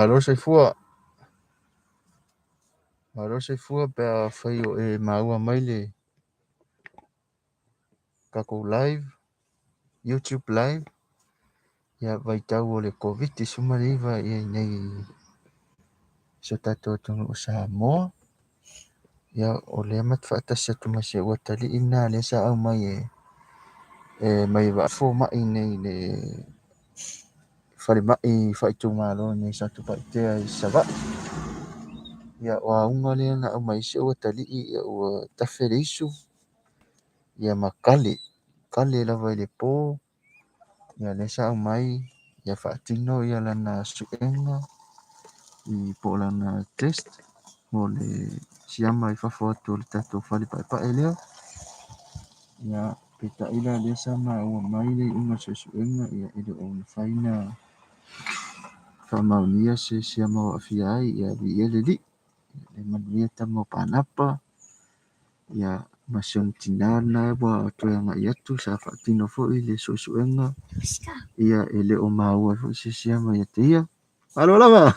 Malo soifua. Malo soifua pe afai o e maua mai le tatou live, YouTube live, ia vaitau o le Koviti-19 ia i inei i si o tatou atunuu o Samoa. Ia o lea matou te faatasi atu ma si ou atalii lena lea sa aumai e mai e fomai nei i le falemai faaitumalo nei Satupaitea i Savaii. Ia o auga lea na aumai ai si ou atalii, ia ua tafe le isu, ia ma kale, kale lava i le po. Ia lea sa aumai ia faatino ia lana suega i po o lana test mo le siama i fafo atu o le tatou fale paepae lea. Ia peitai la lea sa maua mai le iuga o le suesuega, ia e le o mafai ona faamaonia se siama o aafia ai, ia viia le Alii. Ia manuia tama o Panapa, ia ma si ona tina lena ua toe agai atu sa faatino foi le suesuega, ia e le o maua foi se siama ia te ia. Malo lava!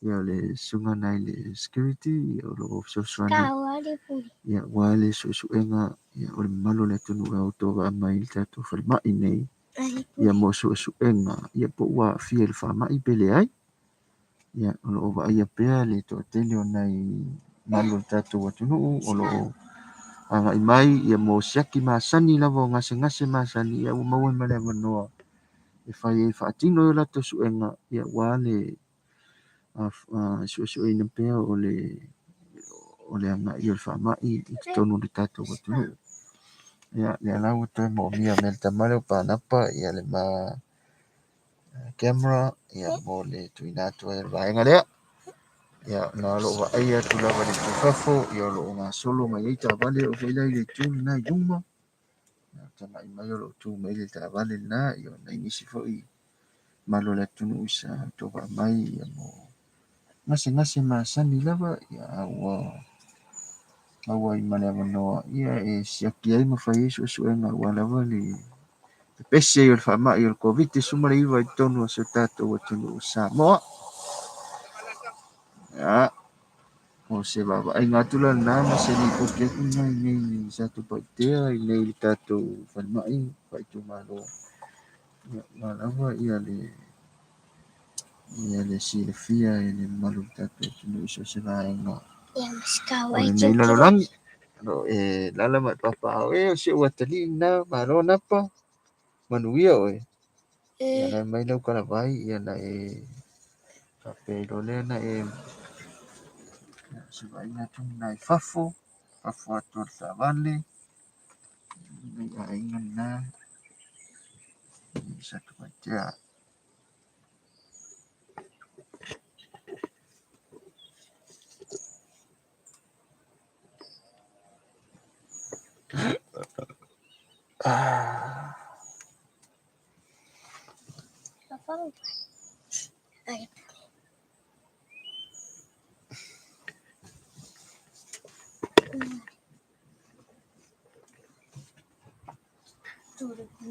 Ia o le susuga lena i le security o lo o fesoasoani ia aua le suesuega ia o le mamalu o le atunuu e autovaa mai i le tatou falemai nei ia mo suesuega ia po ua aafia i le faamai pe leai. Ia o lo o vaaia pea le toatele o nai mamalu o le tatou atunuu o lo o agai mai ia mo siaki masani lava o gasegase masani, ia ua maua ai ma le avanoa e fai ai e faatino ai latou suega ia aua le suesueina pea o le agai o le faamai i totonu o le tatou atunuu. Ia lea la ua toe moomia mai e le tama lea o Panapa ia le ma camera ia mo le tuuina atu ai o le vaega lea. Ia na o lo o vaaia atu lava i le itu fafo, ia o lo o gasolo mai ai taavale, oo foi la i le itu lena i luma, ia tagai mai o lo o tu mai le taavale lena, ia o nai nisi foi mamalu o le atunuu sa autovaa mai ia mo gasegase masani lava, ia a ua maua ai ma le avanoa ia e siaki ai ma fai ai suesuega aua lava le pepesi ai o le faamai o le Koviti-19 i totonu o si o tatou atunuu o Samoa. Ia, o se vaavaaiga atu la lena ma se lipoti atu lena i inei i Satupaitea i inei i le tatou falemai faaitumalo. Ia aua lava ia le silafia e le mamalu o le tatou atunuu i so o se vaega o lenei lalolagi. O lo o e alaala ma e papaaao e o si ou atalii lena, malo Napa, manuia oe. Ia la e aumai lau kalavai ia na e faapea ai loa lea na e se vaaiga atu lena i fafo, fafo atu o le taavale, nai aiga lena i Satupaitea. Ah.